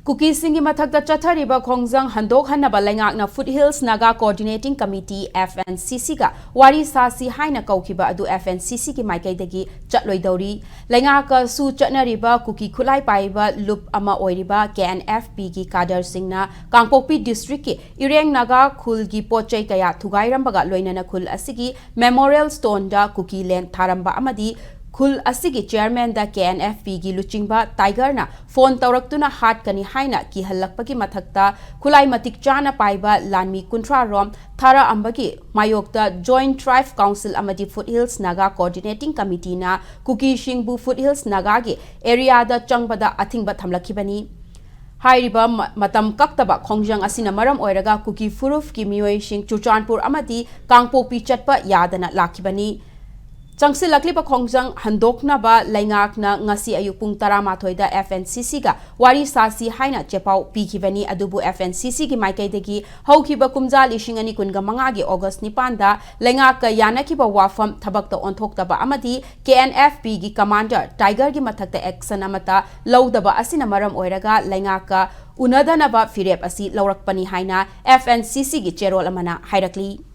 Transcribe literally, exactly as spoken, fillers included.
ꯀꯨꯀꯤꯁꯤꯡꯒꯤ ꯃꯊꯛꯇ ꯆꯠꯊꯔꯤꯕ ꯈꯣꯡꯖꯪ ꯍꯟꯗꯣꯛꯍꯟꯅꯕ ꯂꯩꯉꯥꯛꯅ Foothills Naga Coordinating Committee, F N C C ꯒ ꯋꯥꯔꯤ ꯁꯥꯁꯤ ꯍꯥꯏꯅ ꯀꯧꯈꯤꯕ ꯑꯗꯨ F N C C ꯒꯤ ꯃꯥꯏꯀꯩꯗꯒꯤ ꯆꯠꯂꯣꯏꯗꯧꯔꯤ꯫ ꯂꯩꯉꯥꯛꯀꯁꯨ ꯆꯠꯅꯔꯤꯕ ꯀꯨꯀꯤ ꯈꯨꯠꯂꯥꯏ ꯄꯥꯏꯕ ꯂꯨꯞ ꯑꯃ ꯑꯣꯏꯔꯤꯕ K N F P ꯒꯤ cadre ꯁꯤꯡꯅ ꯀꯥꯡꯄꯣꯛꯄꯤ district ꯀꯤ ꯏꯔꯦꯡ ꯅꯥꯒꯥ ꯈꯨꯜꯒꯤ ꯄꯣꯠ ꯆꯩ ꯀꯌꯥ ꯊꯨꯒꯥꯏꯔꯝꯕꯒ ꯂꯣꯏꯅꯅ ꯈꯨꯜ ꯑꯁꯤꯒꯤ Memorial Stone ꯗ ꯀꯨꯀꯤ ꯂꯦꯟ ꯊꯥꯔꯝꯕ ꯑꯃꯗꯤ ꯈꯨꯜ ꯑꯁꯤꯒꯤ chairman ꯗ K N F P ꯒꯤ ꯂꯨꯆꯤꯡꯕ Tiger ꯅ phone ꯇꯧꯔꯛꯇꯨꯅ ꯍꯥꯠꯀꯅꯤ ꯍꯥꯏꯅ ꯀꯤꯍꯜꯂꯛꯄꯒꯤ ꯃꯊꯛꯇ ꯈꯨꯠꯂꯥꯏ ꯃꯇꯤꯛ ꯆꯥꯅ ꯄꯥꯏꯕ ꯂꯥꯟꯃꯤ ꯀꯨꯟꯊ꯭ꯔꯥ ꯔꯣꯝ ꯊꯥꯔꯛꯑꯝꯕꯒꯤ ꯃꯥꯌꯣꯛꯇ Joint Tribe Council ꯑꯃꯗꯤ Foothills Naga Coordinating Committee ꯅ ꯀꯨꯀꯤꯁꯤꯡꯕꯨ Foothills Naga ꯒꯤ area ꯗ ꯆꯪꯕꯗ ꯑꯊꯤꯡꯕ ꯊꯝꯂꯛꯈꯤꯕꯅꯤ꯫ ꯍꯥꯏꯔꯤꯕ ꯃ-, ꯃꯇꯝ ꯀꯛꯇꯕ ꯈꯣꯡꯖꯪ ꯑꯁꯤꯅ ꯃꯔꯝ ꯑꯣꯏꯔꯒ ꯀꯨꯀꯤ ꯐꯨꯔꯨꯞꯀꯤ ꯃꯤꯑꯣꯏꯁꯤꯡ ꯆꯨꯔꯆꯥꯟꯄꯨꯔ ꯑꯃꯗꯤ ꯀꯥꯡꯄꯣꯛꯄꯤ ꯆꯠꯄ ꯌꯥꯗꯅ ꯂꯥꯛꯈꯤꯕꯅꯤ꯫ ꯆꯪꯁꯤꯜꯂꯛꯂꯤꯕ ꯈꯣꯡꯖꯪ ꯍꯟꯗꯣꯛꯅꯕ ꯂꯩꯉꯥꯛꯅ ꯉꯁꯤ ꯑꯌꯨꯛ ꯄꯨꯡ ꯇꯔꯥꯃꯥꯊꯣꯏꯗ F N C C ꯒ ꯋꯥꯔꯤ ꯁꯥꯁꯤ ꯍꯥꯏꯅ ꯆꯦꯄꯥꯎ ꯄꯤꯈꯤꯕꯅꯤ, ꯑꯗꯨꯕꯨ F N C C ꯒꯤ ꯃꯥꯏꯀꯩꯗꯒꯤ ꯍꯧꯈꯤꯕ ꯀꯨꯝꯖꯥ ꯂꯤꯁꯤꯡ ꯑꯅꯤ ꯀꯨꯟꯒ ꯃꯉꯥꯒꯤ August ꯅꯤꯄꯥꯟꯗ ꯂꯩꯉꯥꯛꯀ ꯌꯥꯅꯈꯤꯕ ꯋꯥꯐꯝ ꯊꯕꯛꯇ ꯑꯣꯟꯊꯣꯛꯇꯕ ꯑꯃꯗꯤ K N F P ꯒꯤ commander Tiger ꯒꯤ ꯃꯊꯛꯇ action ꯑꯃꯠꯇ ꯂꯧꯗꯕ ꯑꯁꯤꯅ ꯃꯔꯝ ꯑꯣꯏꯔꯒ ꯂꯩꯉꯥꯛꯀ ꯎꯅꯗꯅꯕ ꯐꯤꯔꯦꯞ ꯑꯁꯤ ꯂꯧꯔꯛꯄꯅꯤ ꯍꯥꯏꯅ F N C C ꯒꯤ ꯆꯦꯔꯣꯜ ꯑꯃꯅ ꯍꯥꯏꯔꯛꯂꯤ꯫